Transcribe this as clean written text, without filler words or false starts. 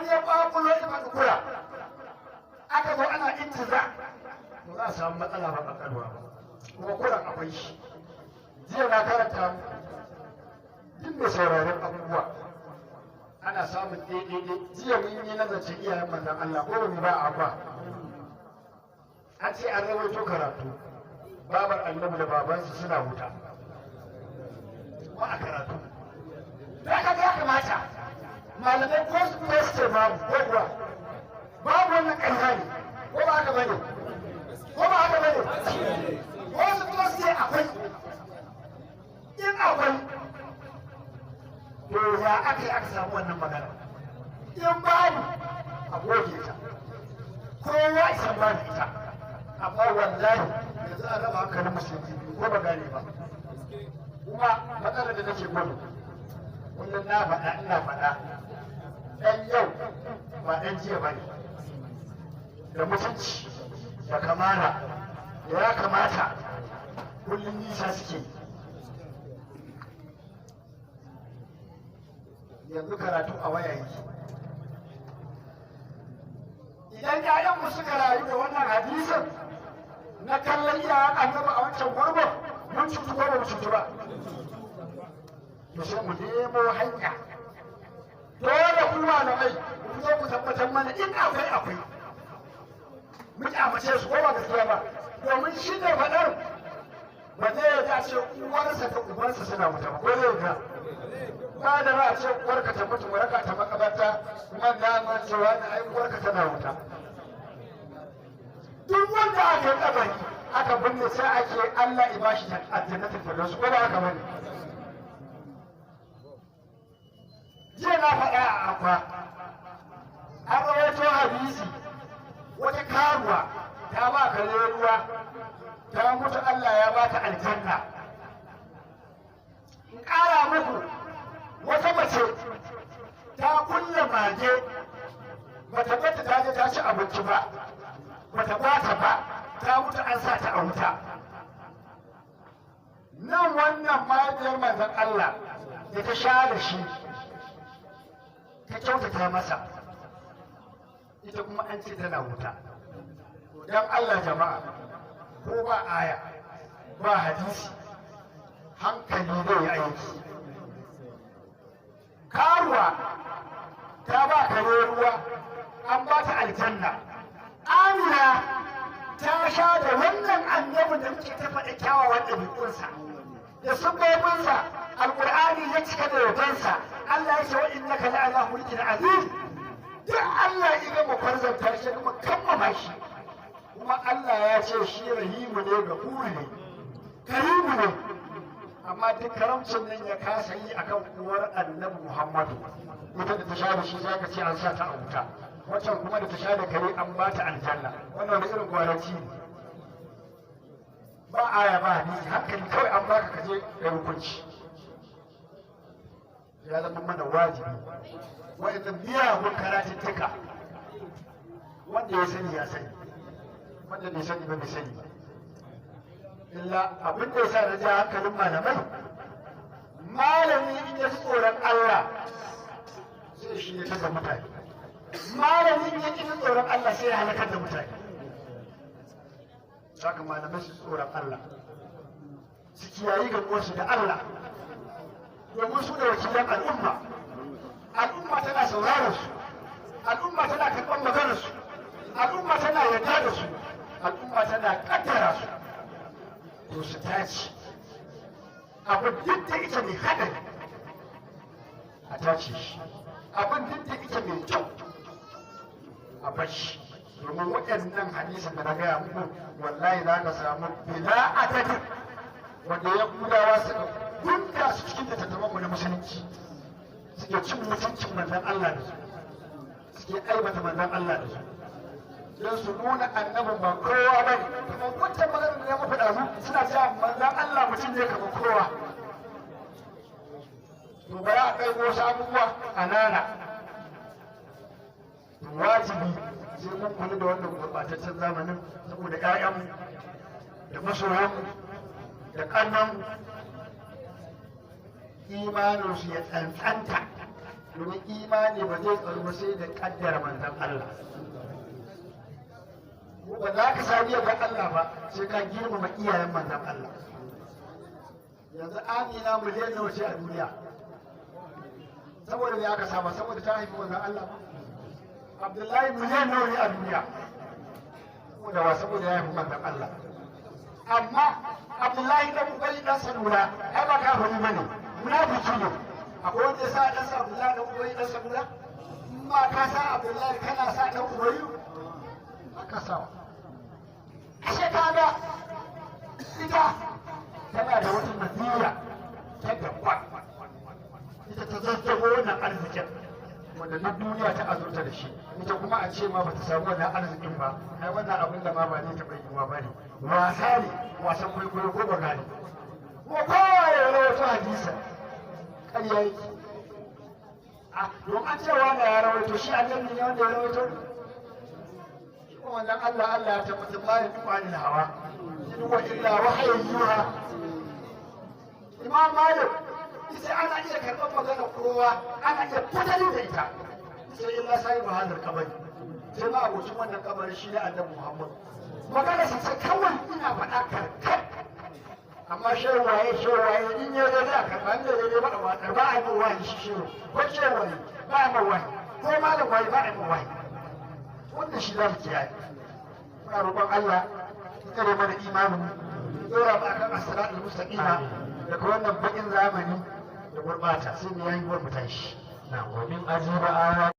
Wani ya kwakulo ya faɗi kura, aka zo ana intiza, to za a samu matsala ba ƙanƙanuwa ba. Kuma kuran akwai shi. Jiya na karanta duk mai sauraron abubuwa ana samun ɗaiɗaiɗai. Jiya mun yi nazarin iyayen manzon Allah ko ba ba a ba. An ce an rawaito karatu, babar annabi da babansa suna wuta. Ba a karatu. Da ka ga ya kamata malamai ko su ko babu ko kuwa babu wannan ƙarya ne, ko ba haka bane, ko ba haka bane, ko su kuma su ce akwai. In akwai, to ya aka yi aka samu wannan magana? In babu, a goge ta, kowa isan babu ita. Amma wallahi yanzu an raba hankalin musulmi biyu, ko ba gane ba. Kuma matsalar da nake gudu, kullum na faɗa, ina faɗa, ɗan yau ba ɗan jiya ba ne, da mutunci da kamala da ya kamata kullum nisa suke. Yanzu karatu a waya yake. Idan ƴaƴanmu suka rayu da wannan hadisin na kallon iyayen annabi a wancan gurbin, mun cutu ko ba mu cutu ba? To sai mu nemo hanya. Dole ku malamai ku zo ku tabbatar mana in akwai akwai. Mu kyamace su, ko ba gaskiya ba? Domin shi ne faɗar ba zai yarda ce uwarsa da ubansa suna wuta ba, ko zai yarda? Ba da za a ce uwarka ta mutu waraka ta makabarta kuma na ma cewa na ai uwarka tana wuta. Duk wanda aka yi kabari aka binne sai ake Allah ya bashi aljannatul firdaus, ko ba haka bane? Jiya na faɗa a akwa, an rawaito hadisi, wata karuwa ta ba kare ruwa ta mutu, Allah ya ba ta aljanna. In ƙara muku, wata mace ta kulle mage, bata bata ta je ta ci abinci ba, bata bata ba, ta mutu an sa ta a wuta. Nan wannan mahaifiyar manzon Allah da ta sha da shi, ta kyautata masa, ita kuma an ce tana wuta. Don Allah jama'a, ko ba aya ba hadisi, hankali zai yi aiki. Karuwa ta ba kare ruwa an ba ta aljanna. Amina ta sha da wannan annabin da muke ta faɗa kyawawan ɗabi'unsa da sufofinsa, alƙur'ani ya cika da yabansa. Allah ya ce wa innaka la'ala khuluqin azim. Duk Allah ya gama kwarzanta shi, ya gama kammama shi. Kuma Allah ya ce shi rahimu ne, gafuru ne, karimu ne. Amma duk karamcin nan ya kasa yi akan uwar annabi Muhammadu. Ita da ta sha da shi za ka ce an sa ta a wuta, wancan kuma da ta sha da kare an ba ta aljanna. Wannan wani irin gwaranci ne? Ba aya ba hadisi, hankali kawai an baka ka je da hukunci. Ya zama mana wajibi wa'annan miyagun karatuttuka, wanda ya sani ya sani, wanda bai sani ba bai sani ba. Illa abin da ya sa na ja hankalin malamai, malami in ya ji tsoron Allah sai shi ya da mutane, malami in ya ji tsoron Allah sai ya halakar da mutane. Saka malamai su tsoron Allah, su kiyayi gamuwarsu da Allah, domin su da wakilan al'umma. Al'umma tana sauraron su, al'umma tana karɓar maganar su, al'umma tana yarda da su, al'umma tana kaddara su. To su tace abin duk da ita mai haɗari a tace shi, abin duk da ita mai kyau a bar shi. Domin waɗannan hadisin da na gaya muku, wallahi za ka samu bila adadin wanda ya kudawa suka gunka su cikin littattafanmu na musulunci, suke cin mutuncin manzon Allah da su, suke aibata manzon Allah da su, don su nuna annabin ba kowa ba ne. Kamar wancan maganar da ya mafi ɗazu, suna cewa manzon Allah mutum ne kamar kowa. To bari a kai wasu abubuwa a nana. Wajibi sai mun kula da wannan gurɓataccen zamanin, saboda 'ya'yanmu da masoyanmu da ƙannanmu imaninsu ya tsantsanta. Domin imani ba zai tsaro ba sai da kaddara manzon Allah. Ba za ka sami yardar Allah ba sai ka girmama iyayen manzon Allah. Yanzu Amina miliyan nawa ce a duniya? Saboda me aka sama? Saboda ta haifi manzon Allah ba. Abdullahi miliyan nawa ne a duniya? Saboda wa? Saboda ya haifi manzon Allah. Amma Abdullahi dan Ubay dan Salula ai ba kafiri bane, munafiki ne. Akwai wanda ya sa dan sa Abdullahi dan Ubay dan Salula? In ma ka sa Abdullahi, kana sa dan Ubay? Ba ka sa. Ashe kaga ita tana da wata maziya ta daban, ita ta zazzago wannan arzikin wanda duk duniya ta azurta da shi. Ita kuma a ce ma ba ta samu wannan arzikin ba, ai wannan abin da ma ba zai taɓa yiwuwa ba ne, wasa ne, wasan kwaikwayo ko ba gane ko kowa ya rawaito hadisa ƙarya yake. A don an ce wanda ya rawaito shi annabi ne wanda ya rawaito ne? Shi kuma wannan Allah, Allah ya tabbatar ma ya tuba ni hawa in huwa illa wahyun yuha. Imam Malik sai ana iya karɓar magana kowa, ana iya fitar da ita, sai illa sai ba hadar kabari, sai ma abocin wannan kabari shi ne Annabi Muhammad. Magana sa sai kawai ina faɗa karkar. Amma shehu waye, shehu waye in ya zo da karɓa, in da zai ba a watsar. Ba a yi wahayi shi shehu ko shehu waye, ba a yi wahayi ko malam waye, ba a yi wahayi. Wannan shi za mu kiyaye. Muna roƙon Allah ya tsare mana imanin mu, ya tsora mu akan as-siratal mustaqima daga wannan baƙin zamani da gurɓata, sai mu yayi mu tashi. Na ومن عجيب آيات